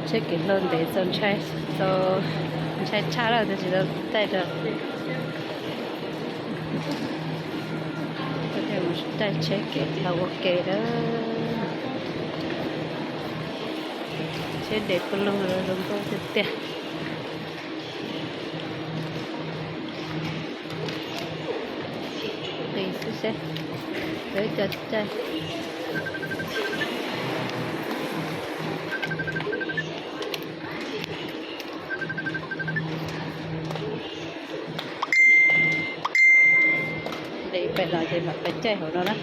Tsheb kev hlau ntev txaus ntshai, txaus ntshai tshaj lawm tab sis tau taij rau. Taij tsheb kev hlau ua ke lawm. Tsheb ntev pw lug zoo nkauj tiag tiag. Qis xwb seb, lawv cov caij. Ntev pem no ces mam pais caij hauv no na.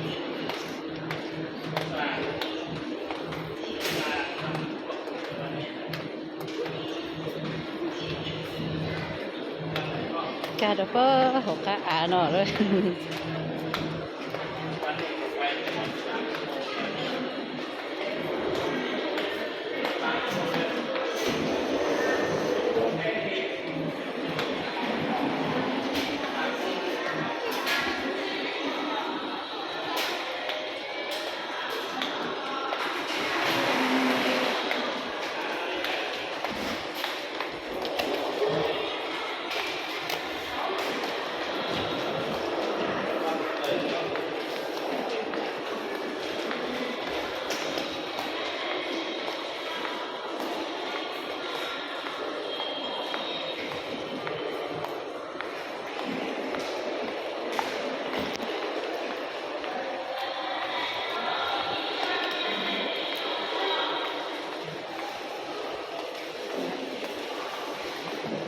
Kag rau pem hauv qab av no lawm.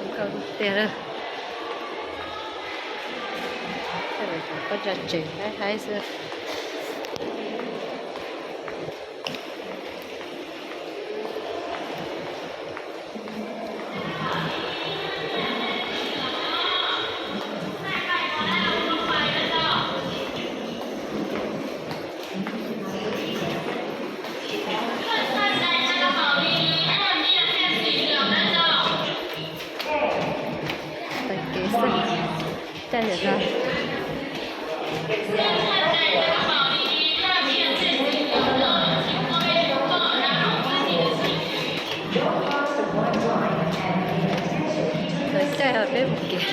Nkauj tiag lawm. Coj los cov pob tsuas tsev haib haib xwb. Taig kev xwb, caij yam no. Lawv caij ho peb mus kev.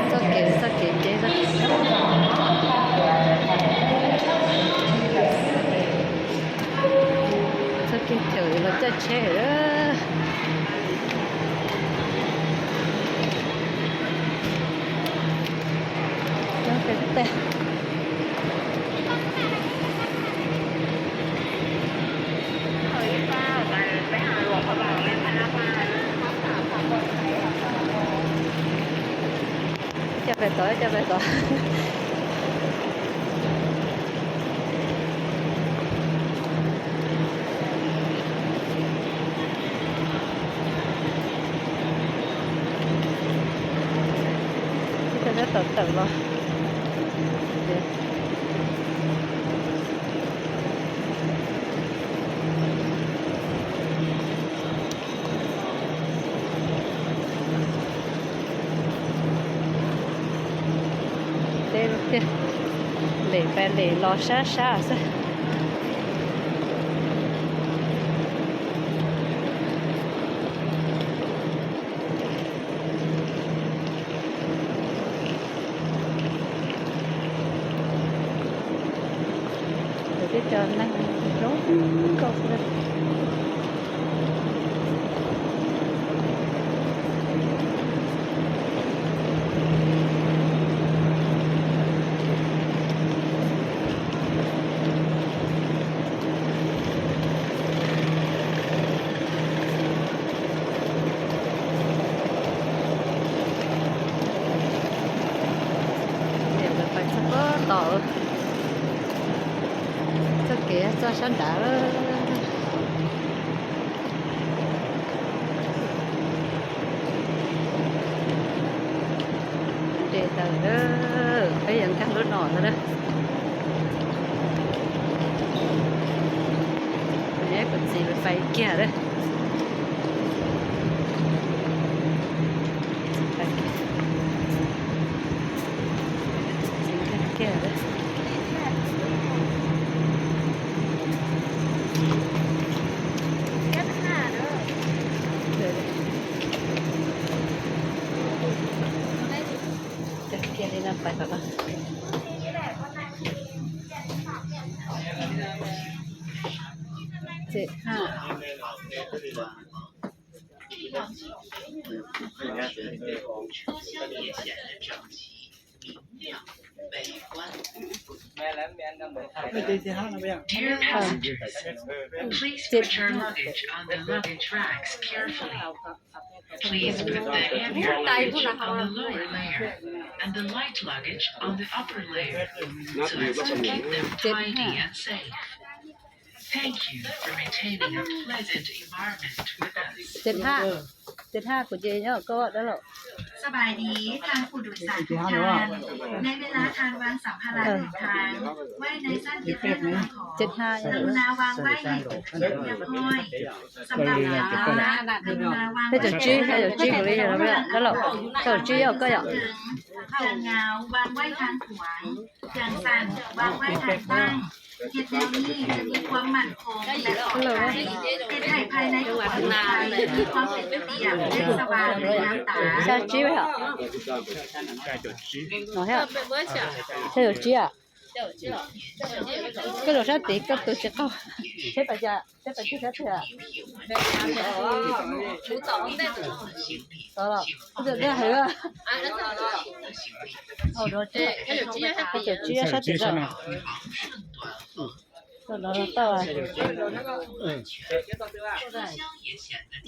Txoj kev, txoj kev deb, txoj kev, txoj kev chaw los caij tsheb lawm. Coob tiag tiag. Ib co pais tod, ib co pais tod. Ib co tab tom tawm los. Deb tiag, lem pais lem los sab sab xwb. Lawv tej cov neeg zoo nkauj xwb. Niam lawv pais txog pem tod, txoj kev txog sab nrad lawm. Nres taws lawm, peb yuav nkag lub no lawm na. Neb kuv txiv pais kiag lawm. Txiv nkag kiag lawm. Pais tom no. Ces ha. 这些哈那边。 Dear passengers, please put your luggage on the luggage racks carefully. Please put the heavier luggage on the lower layer and the light luggage on the upper layer so as to keep them tidy and safe. Thank you for maintaining a pleasant environment with us. Ces ha, ces ha kuv ces nyob koj dab laug. สบายดีท่านผู้โดยสารทุกท่าน ในเวลาการวางสัมภาระเดินทาง ไว้ในช่องเก็บเงินของ Ces ha, กรุณาวางไว้ในจุดที่เรียบร้อย สำหรับสัมภาระ กรุณาวางไว้ Peb caug tsib, peb caug tsib kuv li yog dab laug, peb caug tsib yog koj yom. อย่างเงาวางไว้ทางขวา อย่างสั่นวางไว้ทางตั้ง เฮ็ดแนวนี้จะมีความมั่นคงและปลอดภัย เฮ็ดให้ภายในของคนไทยมีความเป็นระเบียบและสว่างในยามตาย Xya tsib yom. No thiab, peb caug tsib. Koj zaum sab tid koj tus tsis qaug. Peb pas cas, peb pas cas sab twg? Tod los, peb caug tsib hais. Peb caug tsib sab tid. Tod no tau.